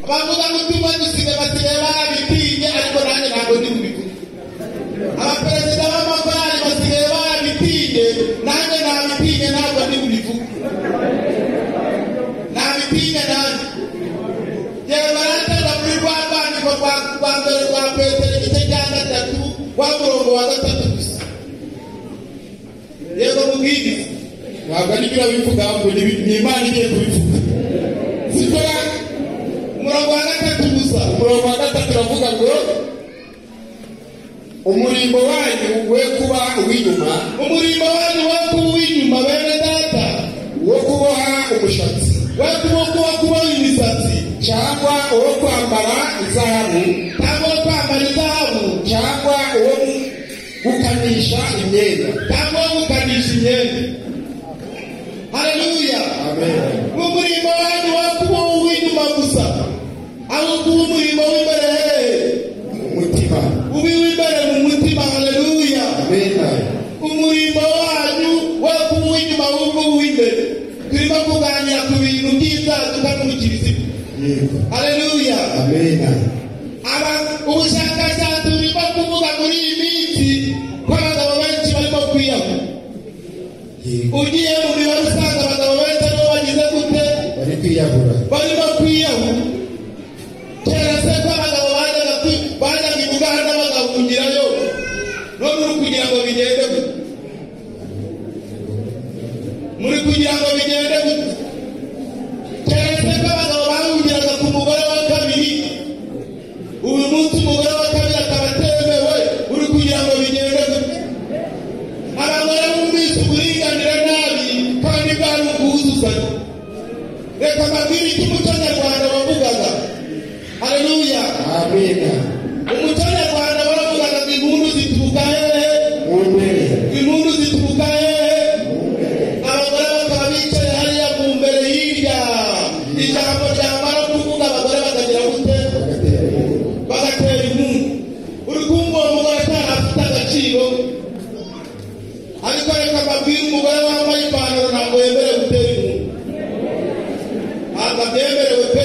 Abavuga ubutumwa basigaye barabitinye, ariko nanjye ntabwo ndi bubivuge. Abaperezida b'amakorali basigaye barabitinye, nanjye nabitinye, ntabwo ndi bubivuge. Nabitinye nanjye. Yewe baratanga muri rwa rwandiko rwa mbere rwa Petero igice cya 3 wa murongo wa 3 gusa. Yego mubwiriza. Ntabwo ari byo bivuga ngo ni Imana igiye kubivuga. Sibyo? Umurongo wa 3 gusa. Umurongo wa 3 uravuga ngo umurimbo wanyu we kuba uw'inyuma, umurimbo wanyu we kuba uw'inyuma bene data, wo kuboha umushatsi, we kuboha imisatsi, cyangwa uwo kwambara izahabu, cyangwa uwo kwambara izahabu, cyangwa uwo gukanisha imyenda, cyangwa uwo gukanisha imyenda. Haleluya. Amen. Umurimo wanyu wo kuba uw'inyuma gusa, aho kuba umurimo w'imbere hehe? Mu mutima. Ubi w'imbere mu mutima. Haleluya. Amen. Umurimo wanyu wo kuba uw'inyuma ahubwo uw'imbere. Turimo kuganira ku bintu by'inzaduka n'ubukirisitu. Haleluya. Amen. Aba ubushakashatsi burimo kuvuga muri iyi minsi ko abagabo benshi barimo kwiyahura. Ugiye mu mibare usanga abagabo benshi aribo bagize gute? Bari kwiyahura. Barimo kwiyahura. Kera se ko abagabo bajyaga i Buganda bagahungirayo, none uri kugira ngo bigende gute? Muri kugira ngo bigende gute? Kera se ko abagabo bahungiraga ku mugore wa kabiri, uyu munsi umugore wa kabiri akaba atemewe, uri kugira ngo bigende gute? Abagore bumvise uburinganire nabi kandi bwari ubwuzuzanye. Reka mbabwire icyo umuco nyarwanda wavugaga. Haleluya. Amen. Umuco nyarwanda waravugaga ngo impundu zituruka hehe? Mu mbere. Impundu zituruka hehe? Abagore bakaba bicaye hariya mu mbere hirya. Ijambo ryamara kuvuga abagore bakagira gute? Bagatera impundu. Uri kumva uwo mugore atarafite agaciro. Ariko reka mbabwire, umugore wambaye ipantaro ntabwo yemerewe gutera impundu. Ntabwo abyemerewe pe.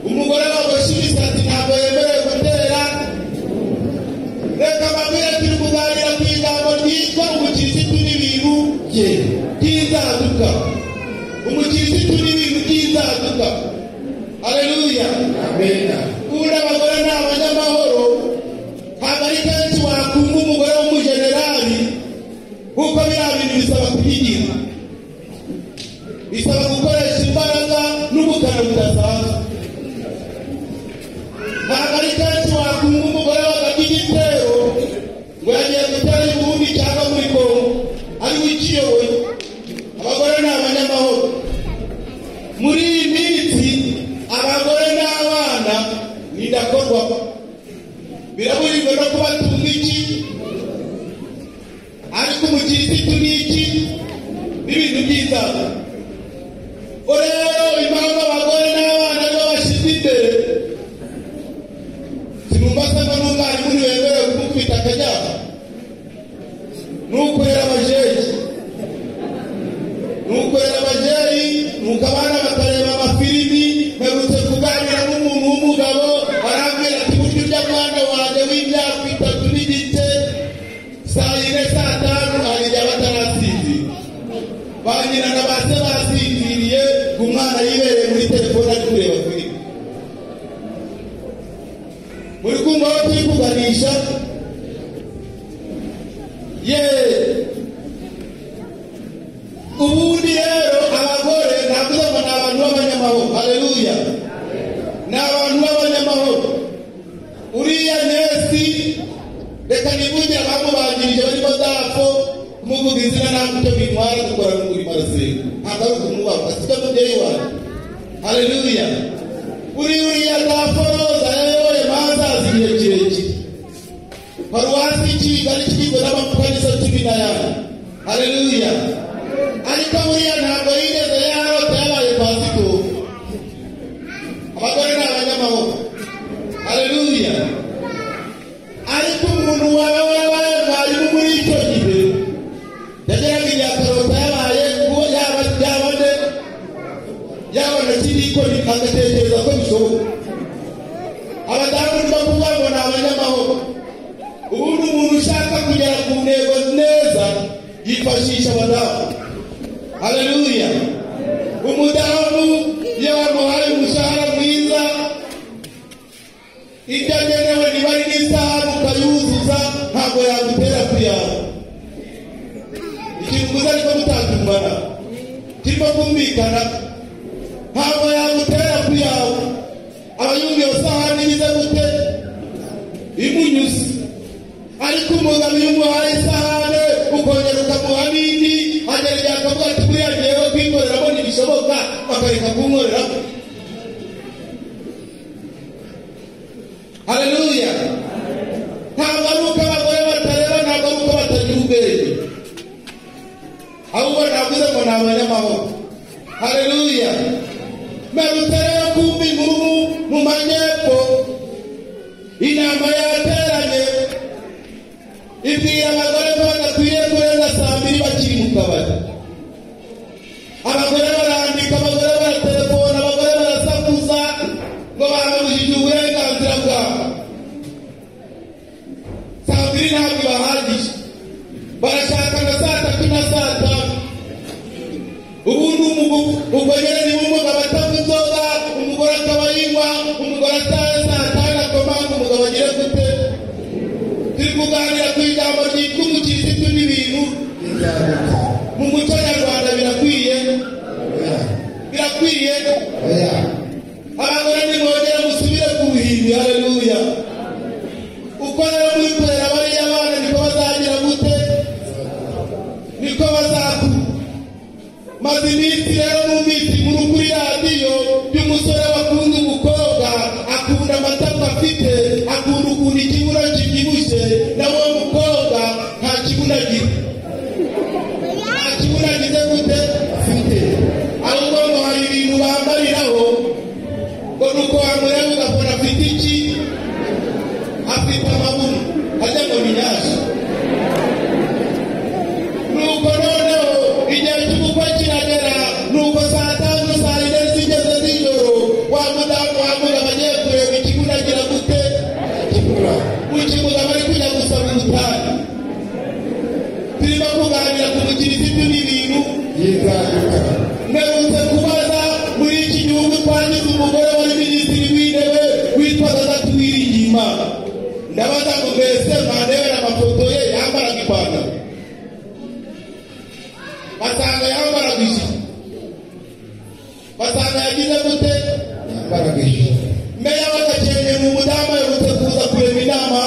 Umugore waboshye imisatsi ntabwo yemerewe gutera. Reka mbabwire, turi kuganira ku ijambo ryitwa umukirisitu n'ibintu bye by'inzaduka. Umukirisitu n'ibintu by'inzaduka. Haleluya. Amen. Ubundi abagore ni abanyamahoro. Ntabwo ari kenshi wakumva umugore w'umujenerali, kuko biriya bintu bisaba kubyigira, bisaba gukoresha imbaraga n'ubukana budasanzwe. Ntabwo ari kenshi wakumva umugore wagabye igitero ngo yagiye gutera i Burundi cyangwa muri Kongo, ari we ukiyoboye. Abagore ni abanyamahoro. Muri iyi minsi abagore n'abana ni ndakorwa, birabujijwe no kubatunga iki, ariko umukirisitu ni iki? N'ibintu by'inzaduka. Rero impamvu abagore n'abana aribo bashyize imbere, sinumva se ngo n'umwarimu ntiwemerewe kumukubita akanyama, nukorera abajeyi, nukorera abajeyi, nuko abana bakareba amafilimi. Mperutse kuganira n'umuntu w'umugabo arambwira ati burya urya mwana wanjye w'imyaka 3 n'igice, saa 4 saa 5 hari igihe aba atarasinzira, ba nyina na ba se basinziriye, umwana yibereye muri telefone ari kureba filime. Muri kumva aho turi kuganisha? Yeee. Ubundi rero abagore ntabwo ngo ni abantu b'abanyamahoro. Haleluya. Ni abantu b'abanyamahoro. Uriya Nesi, reka nivugire abamubangirije barimo dapfo, kumuvuga izina ntabwo icyo bintwara, dukora n'umurimo arasenga, ntabwo ari ukumubaha, sibyo mubyeyi wanjye? Haleluya. Uriya dapfo Roza yayoboye mazazi igihe kirekire. Paruwasi Kigali kigizwe n'amakanisa 14. Haleluya. Ariko buriya ntabwo yigeze yarota yabaye pasitori. Abagore ni abanyamahoro. Haleluya. Ariko umuntu waba warabaye mwarimu muri icyo gihe, yageraga igihe akarota yabaye yaba nde, yaba na kirikoni, agatekereza abanyamahoro. Ubundi umuntu ushaka kugera ku ntego neza yifashisha abadamu. Haleluya. Umudamu iyo bamuhaye umushahara mwiza, ibyo agenewe niba ari n'isahani ukayuzuza, ntabwo yagutera kuyawe. Ikintu gusa ariko mutabyumvana, kirimo kumvikana, ntabwo yagutera kuyawe. Aba yumva iyo sahani igize gute, imunyuze. Ariko umugabo iyo umuhaye isahane ukongera ukamuha n'indi, agera igihe akavuga ati buriya ngewe kwikoreramo ntibishoboka, akareka kunkoreramo. Haleluya. Ntabwo ari uko abagore batareba, ntabwo ari uko batagira ubwenge, ahubwo navuze ngo ni abanyamahoro. Haleluya. Mperutse rero kumva inkuru mu majyepfo, inama yateranye ibwira abagore ko badakwiye kurenza saa 2 bakiri mu kabari. Abagore barandika, abagore baratelefona, abagore barasakuza ngo bababujije uburenganzira bwabo. Saa 2 ntabwo ibahagije, barashaka na saa 3 na saa 5. Ubundi ubwo nyine niba umugabo atanywa inzoga, umugore akaba yinywa, umugore atahe saa 5 akomanga, umugabo agire gute? Turi kuganira ku ijambo ryitwa umukirisitu n'ibintu mu muco nyarwanda. Birakwiye, birakwiye. Abagore nimwongere musubire ku ruhimbi. Haleluya. Uko rero muri kurera bariya bana niko bazagira gute, niko bazakura. Maze iminsi rero numvise inkuru kuri radiyo y'umusore wakunda umukobwa, akunda amatako afite, akunda ukuntu ikibuno kibyibushye, nawe uwo mukobwa nta kibuno agira. Nta kibuno agize gute afite, ahubwo ngo hari ibintu bambariraho ngo nuko wamureba ugakora afite iki, afite amabuno, ajya ngo ni nyasha. Nuko noneho igihe cy'ubukwe kiragera, nuko saa 5 saa 4 zigeze z'ijoro, wa mudamu wa mugabo agiye kureba ikibuno agira gute, ukimugabo ari kujya gusaba ubutane. Turimo kuganira ku mukirisitu n'ibintu. Mperutse kubaza muri iki gihugu twagize umugore wari minisitiri w'intebe witwaga Gatuwiringiyimana. Ndabaza ngo mbese mwandebera amafoto ye yambaraga ipantaro, basanga yambaraga ijipo, basanga yagize gute, yambaraga ijipo. Meya w'Agakenke ni umudamu aherutse kuza kureba inama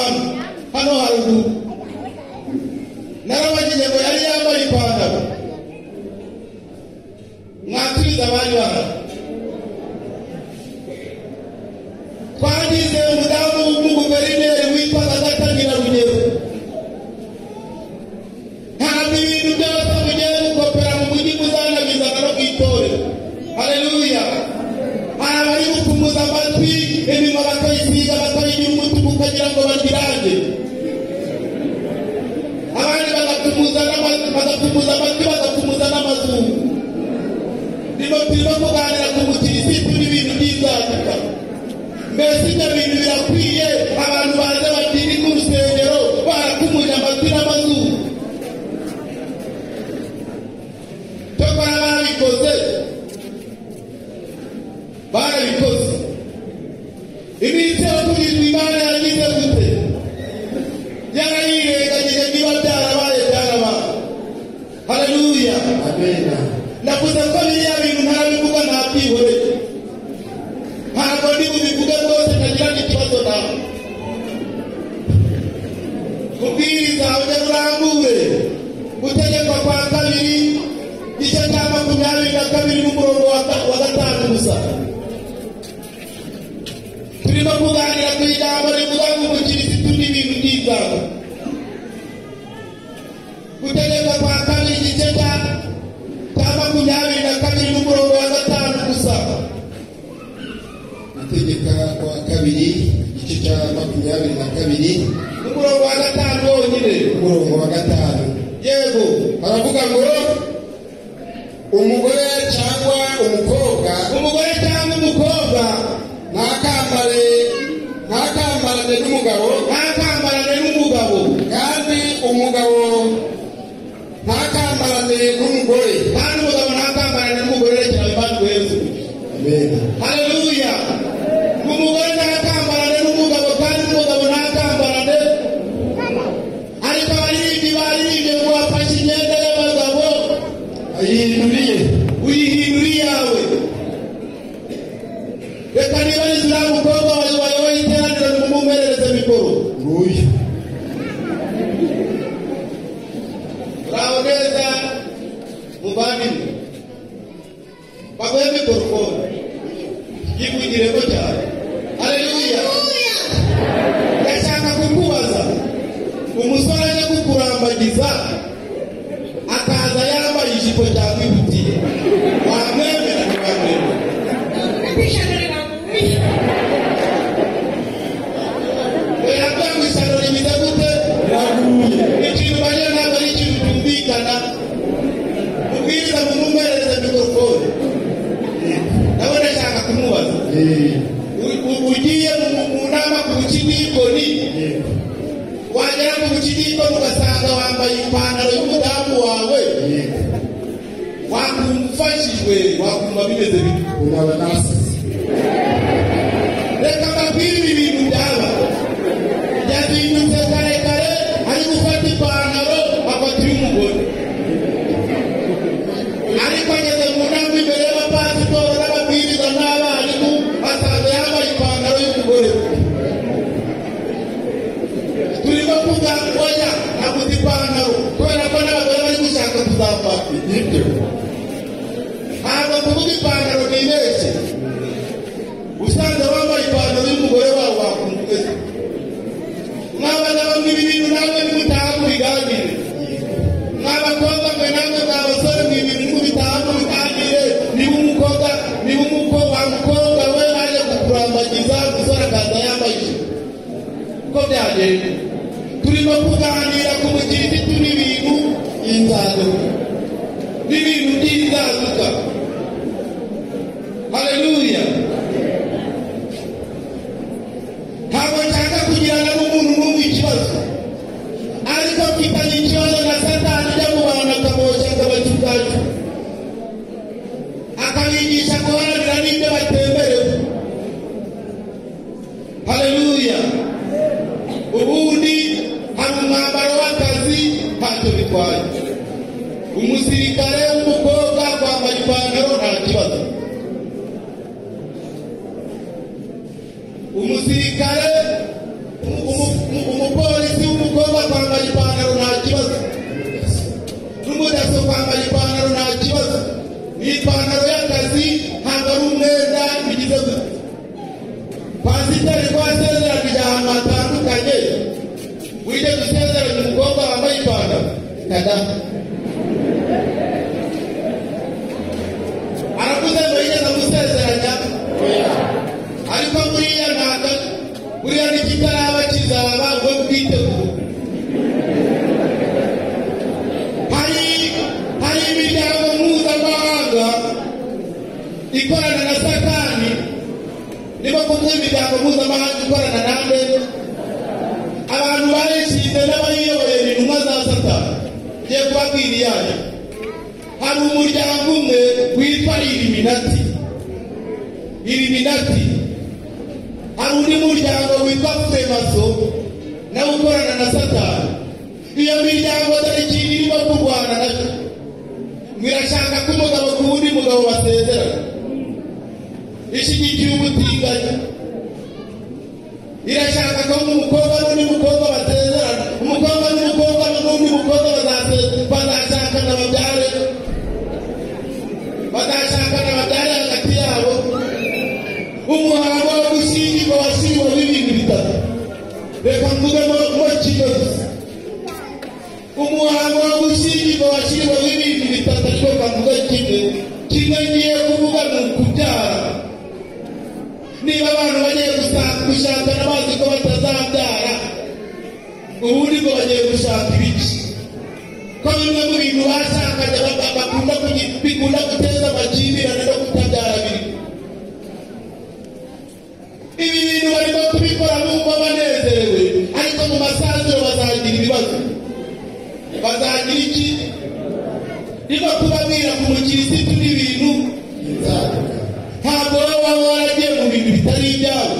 hano haruguru, narabagije ngo yari yambaye ipantaro. Mwakiriza abari bahari. Twagize umudamu w'umuguverineri witwaga Gatangira Rugero. Ntabwo ibintu byose mugiye gukopera mu mujyi muzanabizana no ku itorero. Haleluya. Hari abari gupfumuza amatwi, iminwa bakayisiga, bakayigira umutuku ukagira ngo bagirange. Abandi bagapfumuza amatwi, bagapfumuza n'amazuru. Turimo kuganira ku mukirisitu n'ibintu by'inzaduka. Mbese ibyo bintu birakwiye abantu baze batiri ku rusengero barapfumuje amatwi n'amazuru? Cyokora barabikoze, barabikoze. Iminsi yo kurirwa Imana yagize gute, yarayirengagije. Niba byarabaye byarabaye. Haleluya. Amena. Navuze ko biriya bintu ntabivuga ntabyihoreye, ntabwo ndi bubivuge rwose ntagira n'ikibazo nawe. Kubwiriza ujye urambure. Gutegekwa kwa kabiri igice cya 22 n'umurongo wa 5 gusa. Turimo kuganira ku ijambo rivuga ngo umukirisitu n'ibintu by'inzago. Gutegekwa kwa kabiri igice cya 22 n'umurongo wa 5 gusa. Gutegeka kwa kabiri igice cya 22 n'umurongo wa 5 wonyine. Umurongo wa 5. Yego. Haravuga ngo umugore cyangwa umukobwa, umugore cyangwa umukobwa ntakambarane n'umugabo, Haleluya. Umugore ntakambarane n'umugabo kandi umugabo ntakambarane. Ariko abaririmbyi baririmbye ngo wafashe imyenda y'abagabo ayihinduriye, uyihindura iyawe. Reka niba ari uriya mukobwa wawe wayoboye iteraniro nimumuherereze mikoro. Nguyu. Uraho neza muvandimwe, baguhe mikorofone yivugiremo cyane. Haleluya. Ndashaka kukubaza, umusore aje kukurambagiza akaza yambaye ijipo cyangwa ingutiya, wamwemera ntiwamwemera? Oya, ngo ishyano rimeze gute? Riraguye. Ikintu baje ntabwo ari ikintu cyumvikana. Mubwiriza mumuherereze mikorofone, nawe ndashaka kumubaza. Ugiye mu nama ku bukidikoni, wagera ku bukidikoni ugasanga wambaye ipantaro y'umudamu wawe, wakumva ufashijwe, wakumva bimeze bite? Unaba nasize. Reka mbabwire ibi bintu byaba. Yazindutse kare kare ari gufata ipantaro afata iy'umugore, ariko ageze mu nama imbere y'abapasitori n'ababwiriza n'abarimu asanga yambaye ipantaro y'umugore. Turimo kuvuga oya, naguze ipantaro kubera ko n'abagore bari gushaka kuzambara. Nibyo. Ntabwo kuvuga ipantaro nibeshye. Usanze wambaye ipantaro y'umugore wawe wakumva umeze. Mwabana bamwe ibi bintu namwe nimutaha mubiganire. Mwabakobwa mwe namwe mwa basore mwe ibi bintu mubitaha mubiganire. Niba umukobwa, niba umukobwa, mukobwa we aje kukurambagiza, umusore akaza yambaye ijipo, uko byagenda? Turimo kuganira ku mukirisitu n'ibintu Inzaduka. N'ibintu by'inzaduka. Haleluya. Ntabwo nshaka kugirana n'umuntu n'umwe ikibazo, ariko mfitanye ikibazo na Satani ujya mu bantu akaboshya akabacukacu, akabigisha guharanira n'ibyo batemerewe. Haleluya. Ubundi hari umwambaro w'akazi, ntacyo bitwaye. Umusirikare w'umukobwa kwambara ipantaro nta kibazo. Umusirikare umupolisi w'umukobwa kwambara ipantaro nta kibazo, n'umudaso kwambara ipantaro nta kibazo. Ni ipantaro y'akazi, ntabwo ari umwenda bigize gute. Pasiteri ko wasezeranije ahantu hatandukanye, wigeze usezeranya umukobwa wambaye ipantaro? Kada. Aravuze ngo yigeze amusezeranya, ariko buriya ntabwo, buriya n'ikitaraba kizaba, ubwo bwitegura. Hari imiryango mpuzamahanga ikorana na Satani. Niba kuvuga imiryango mpuzamahanga ikorana nande, abantu bayishinze n'abayiyoboye ni intumwa za Satani. Ngiye kubabwira iyanyu. Hari umuryango umwe witwa Illuminati. Illuminati. Hari undi muryango witwa Femaso, nawe ukorana na Satani. Iyo miryango dore ikintu irimo kurwana nacyo, ngo irashaka ko umugabo ku wundi mugabo basezerana. Ishyigikiye ubutinganyi. Irashaka ko umukobwa n'undi mukobwa basezerana, umukobwa n'umukobwa n'undi mukobwa bazashakana babyare, bazashakana babyare hagati yabo. Umuhango wo gushyingirwa washyiriweho ibintu bitatu. Reka mvugemo mo kimwe gusa. Umuhango wo gushyingirwa washyiriweho ibintu bitatu, ariko reka mvuge kimwe. Kimwe ngiye kuvuga ni ukubyara. Niba abantu bagiye gushakana bazi ko batazabyara, ubundi ngo bagiye gushaka ibiki? Ko bimwe mu bintu bashakanye bakunda bikunda guteza amakimbirane no kutabyara biri. Ibi bintu barimo kubikora bumva banezerewe, ariko mu masaziro bazagira ibibazo. Bazagira iki? Niba kubabwira ku mukirisitu n'ibintu Inzaduka. Ntabwo Bitari ibyawe.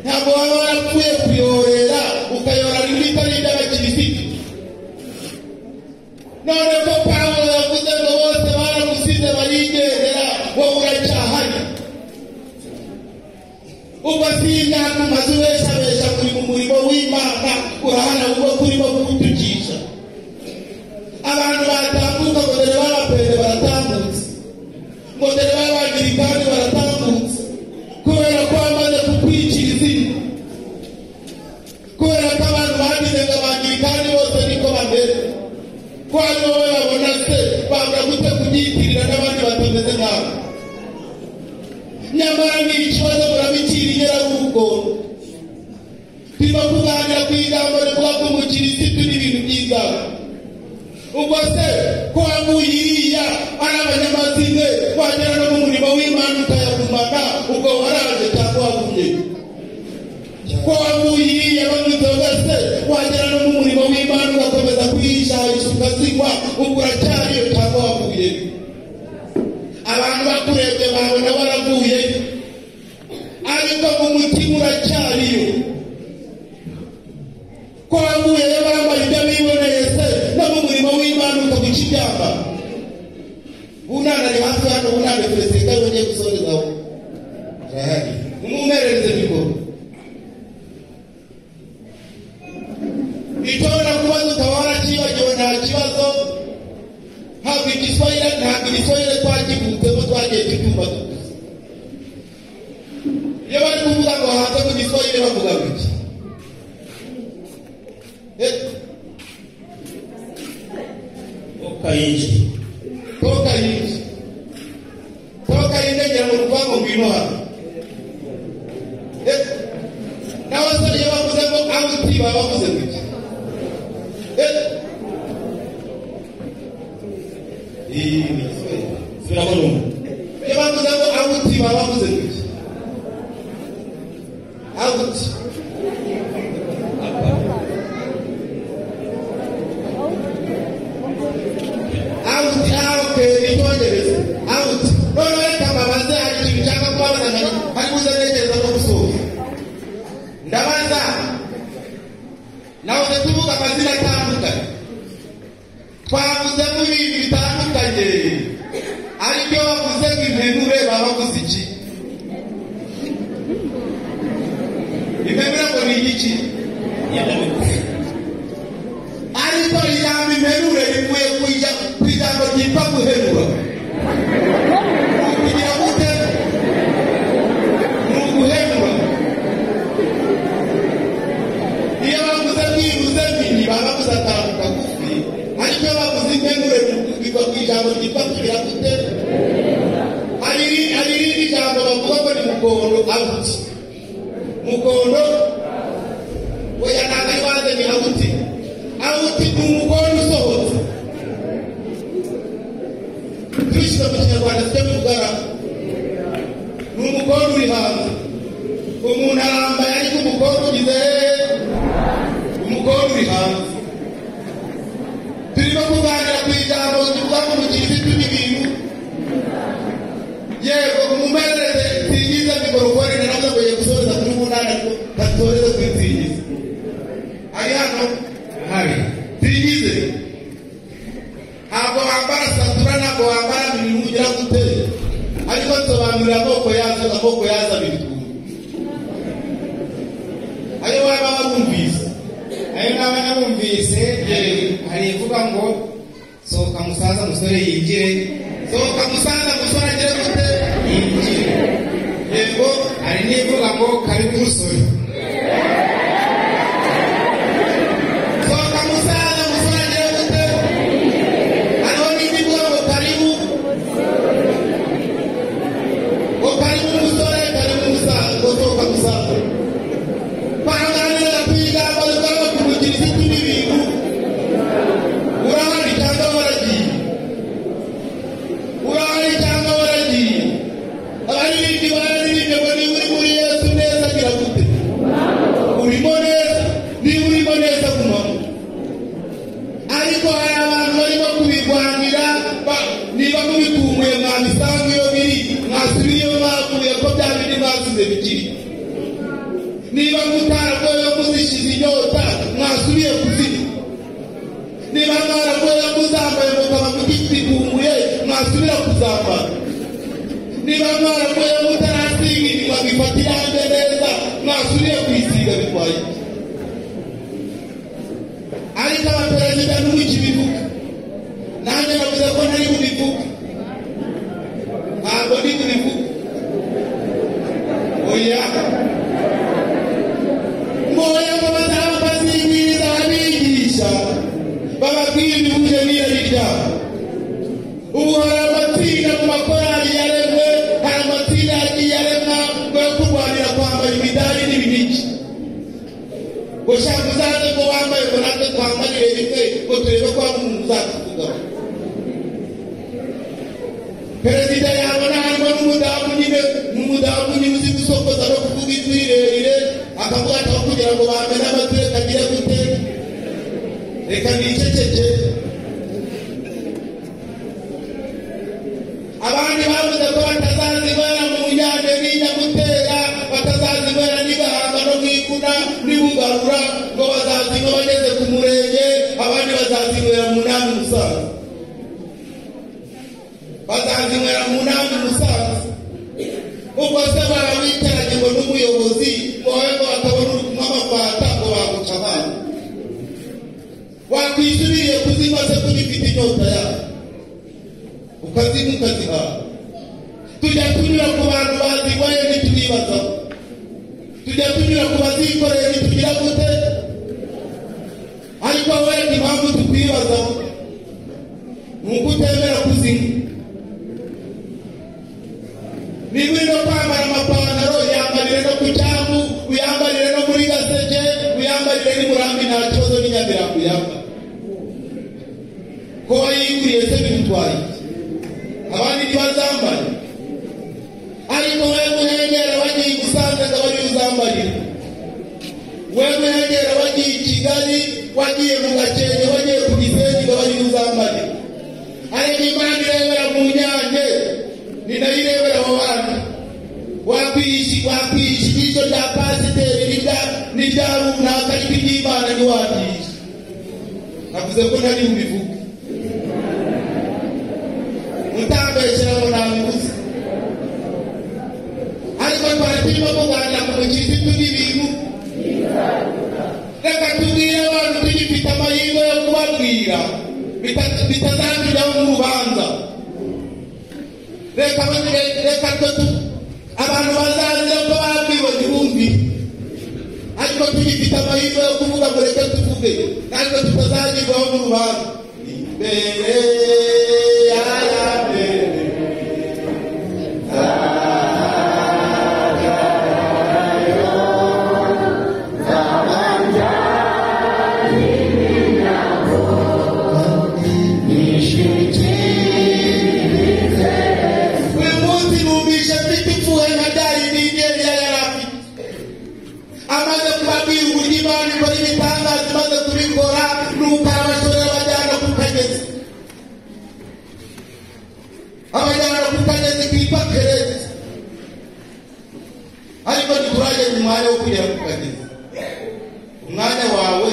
Ntabwo waba warapfuye kuyorera ukayora n'ibitari iby'abakirisitu. None ko Pawulo yavuze ngo bose baramusize barigendera, wowe uracyahari. Ubwo si imyaka umaze ubeshabesha kuri mu murimo w'Imana, urahana ubwo kurimo kuwutukisha. Abantu batambuka ngo dore b'abapende baratambutse, ngo dore b'abangirikani baratambutse, kubera ko bamaze kukwicira izina, kubera ko abantu bagize ngo abangirikani bose niko bameze. Ko ari wowe babona se babura gute kubyitirira n'abandi batameze nkabo? Nyamara ni ikibazo murabikira inyerarugo. Turimo kuganira ku ijambo rivuga ko umukirisitu n'ibintu byiza. Ubwo se ko wavuye iriya ari abanyamazimwe, wagera no mu murimo w'Imana ukayagumana, ubwo waraje cyangwa wagumye? Ko wavuye iriya banywa inzoga se, wagera no mu murimo w'Imana ugakomeza kuyishahisha ukazinywa, ubwo uracyariyo cyangwa wavuye? Abantu bakurebye babona waravuye, ariko mu mutima uracyariyo. Ko wavuyeyo bambaye ibyo biboneye se, no mu murimo w'Imana ukaguca ibyapa. Bunana ari hafi hano, Bunana Felicien yongeye gusorezaho. Arahari. Mumumerereze mikoro. Icyo nakubaza ukaba warakibagiwe nta kibazo. Ntabwo igiswahili, ntabwo igiswahili twakivutsemo, twagiye tucyumva dukuze. Iyo bari kuvuga ngo hanze mu giswahili bavuga biki? Toka inje. Toka inje. Toka inje ngira ngo nukuvuga ngo ngwino hano. N'abasore iyo bavuze ngo awuti baba bavuze biki? Subiramo numva. Iyo bavuze ngo awuti baba bavuze biki? Awuti. Awuti, okay, ni Icyongereza. Awuti. Noneho reka mbabaze, hari ikintu nshaka kubabaza hari buze ntekereza no gusoza. Ndabaza, nahoze tuvuga amazina atandukanye, twavuzemo ibintu bitandukanye, ariko iyo bavuze ngo impenure baba bavuze iki? Impenure ngo ni igiki? Ariko ijambo impenure rivuye ku ijambo ryitwa guhenura. Kugira gute? Ni uguhenura. Iyo bavuze byibuze mini baba bavuze akantu kagufi, ariko iyo bavuze impenure biva ku ijambo ryitwa kugira gute? Hari irindi jambo bavuga ngo ni mukondo abuti. Mukondo oya ntabwo ari wanze, ni abuti. Abuti ni umukondo usohotse. Tubishyize mu Kinyarwanda sibyo bivugana? Ni umukondo uri hanze. Umuntu arambaye ariko umukondo ugize hehe? Umukondo uri hanze. Turimo kuganira ku ijambo rivuga ngo umukirisitu n'ibintu. Yego, mumumerereze nsingiza mikorofone, naravuze ngo ngiye gusoreza kuri Bunana, ariko ntasoreze kuri Nsingiza. Ari hano? Hari. Nsingize. Ntabwo wambara satura, ntabwo wambara ibintu ugira gute, ariko nsobanurira amoko yazo, amoko yazo abiri twumva. Ayo waba warumvise? Ayo naba narumvise, hari ivuga ngo sohoka musaza musore yinjire. Sohoka musaza musore agere gute? Yinjire. Yego. Hari n'ivuga ngo karibu musore. Sohoka musaza musore agere gute? Hariho n'indi ivuga ngo karibu. Ngo karibu musore, karibu musaza, ngo sohoka musaza. Twaganira ku ijambo rivuga ngo umukirisitu n'ibintu. Urahari cyangwa waragiye? Urahari cyangwa waragiye? Abaririmbyi bararirimbye ngo niba uri muri Yesu neza agira gute? mwasize bikiri. Niba mutaragoye muzishize inyota mwasubiye kuzinywa. Niba mwaragoye muzambaye mukaba mugitikumbuye mwasubira kuzambara. Niba mwaragoye mutarasiga inyuma bifata irange neza mwasubiye kwisiga bitwaye. Ariko abaperezida ntimukibivuga. Nanjye navuze ko ntari bubivuge. Ntabwo ndi bubivuge. Oya. Moya ngo bazaba bazigwiriza abigisha bababwira ibihuje n'irari ryabo. Ubu hari amatsinda mu makorali yaremwe, hari amatsinda yagiye aremwa ngo yo kurwanira kwambara imidari n'ibinigi. Ngo shaka uzaze ngo wambaye ngo natwe twambarire rimwe ngo turebe ko hari umuntu uzatuvugaho. Perezida yabona harimo n'umudamu nyine, n'umudamu nyine uzi gusokoza no kuvuga ijwi rirerire, akavuga ati aho kugira ngo bamene amatwi reka agire gute, reka niceceke. Abandi bavuze ko batazazinywera mu Nyange n'inyamutera, batazazinywera n'Igahanga no mu Ikuna n'iBugarura, ngo bazazinywa bageze ku murenge, abandi bazazinywera mu Nkambi Musanze. Bazazinywera mu Nkambi Musanze. Ubwo se barabicaranye ngo n'umuyobozi wowe ngo batabona uri kunywa amafanta ngo baguca amazi. Wakwisubiriye kuzinywa se ko ugifite inyota yawe, ukazinywa ukazihaha. Tujya tunyura ku bantu bazinyweye ntitubibazaho. Tujya tunyura ku bazikoreye ntitugira gute. Ariko wowe impamvu tukwibazaho ni uko utemera kuzinywa. Niba uri no kwambara amapantaro, yambarire no ku cyambu, uyambarire no muri Gaseke, uyambarire n'i Murambi, nta kibazo n'i Nyamirambo uyambara. Ko wayiguriye se bigutwaye iki? Abandi ntibazambaye. Ariko wowe muhengera wagiye i Musanze ngo abe ariyo uzambarira. Wowe muhengera wagiye i Kigali, wagiye mu Gakenke, wagiye ku Gisenyi ngo abe ariyo uzambarira. Ariko Imana irebera mu Nyange, ni nayo irebera abo bandi. Wakwihisha ijisho rya pasiteri n'irya runaka, ariko iry'Imana ntiwabyihisha. Navuze ko ntari bubivuge. Mutambeshyira ngo nabivuze. Ariko twari turimo kuganira ku mukirisitu n'ibintu. Reka tubwire abantu tugifite amahirwe yo kubabwira bitazatujyaho nk'urubanza. Reka abantu bazazira ko babwiwe ntibumvire. Ariko tugifite amahirwe yo kuvuga ngo reka tuvuge, natwe tutazagirwaho n'urubanza. Imbere ya mbere uyu munsi numvise mfite ipfuhe nka bya bindi Eliya yari afite. Amaze kubabwira uburyo Imana ikora ibitangaza, imaze kubikora, nuko arabashorera abajyana ku kagezi. Abajyana ku kagezi kitwa Kereti. Ariko ntiturageza umwanya wo kugera ku kagezi. Umwanya wawe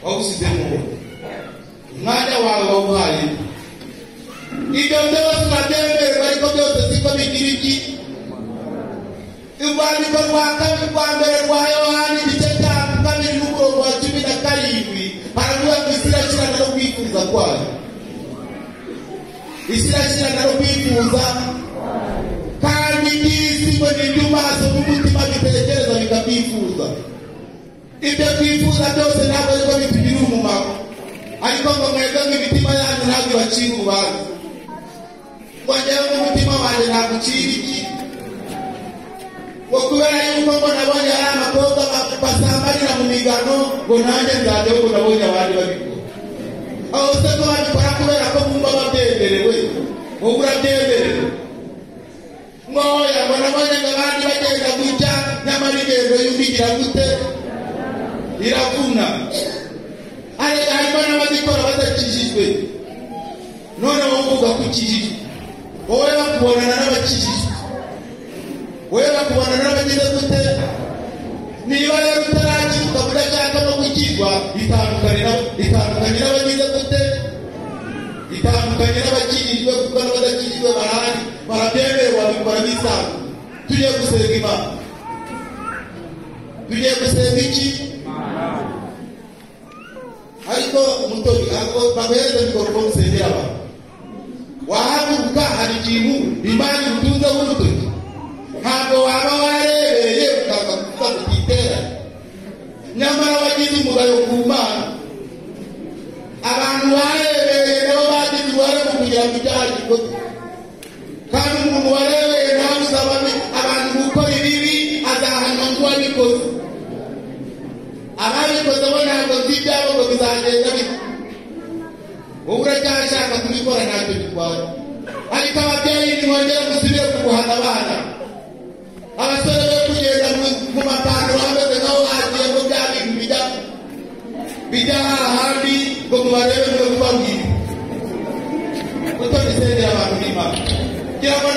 wawusize mu mwobo. Umwanya wawe wawuhaye. Ibyo byose urabyemererwa, ariko byose siko bigira iki. Urwandiko rwa kabiri rwa mbere rwa Yohana igice cya 2 n'umurongo wa 17 haravuga ngo isi irakirana no kwifuza kwayo. Isi irakirana no kwifuza, kandi iby'isi ngo ni iby'amaso n'umutima bitekereza bikabyifuza. Ibyo twifuza byose ntabwo ariko bitugirira umumaro. Ariko ngo mwebwe ngo imitima yanyu ntabwo ibacira urubanza. Ngo njyewe n'umutima wanjye ntabwo ucira iki. Ngo kubera yuko ngo nabonye hari abakobwa basambanira mu migano, ngo nanjye nzajyaho ngo nabonye abandi babikora. Aho se ko babikora kubera ko bumva babyemerewe, wowe urabyemerewe. Ngo oya, ngo nabonye ngo abandi bagenda gutya, nyamara ingendo y'undi igira gute? Iravuna. Harimo n'ababikora badakijijwe. None wowe uvuga ko ukijijwe, wowe bakubonana n'abakijijwe. Wowe Bakubona n'abagize gute? Niba rero utarakira ukaba udashaka no gukirwa, itandukanye n'abagize gute? Itandukanye n'abakijijwe, kuko n'abadakijijwe barahari, barabyemerewe, babikora bisanzwe. Tugiye gusenga Imana. Tugiye gusenga iki? Ariko Mutoni, ntabwo baguhereza mikorofone usengera abantu. Wahaguruka, hari ikintu Imana igutunzeho urutoki. Ntabwo waba warebereye ukanga kuvuga ngo utitera, nyamara wagize umugayo ku Mana. Abantu barebereye nabo bagize uruhare mu kugira ngo ibyaha gikorwe, kandi umuntu warebeye nawe usaba abantu gukora ibibi azahanwa nk'uwabikoze. Ababikoze bo ntabwo nzi ibyabo ngo bizagenda bite. Wowe uracyashaka kubikora, ntacyo bitwaye. Ariko ababyeyi, nimwongere musubire ku guhana abana. Abasore be kugenda mu mapantaro bameze nk'aho hagiye ngo bya bintu bijya hahandi ngo mubarebe mwe kubabwira. Mutoni, sendera abantu b'Imana, kugira ngo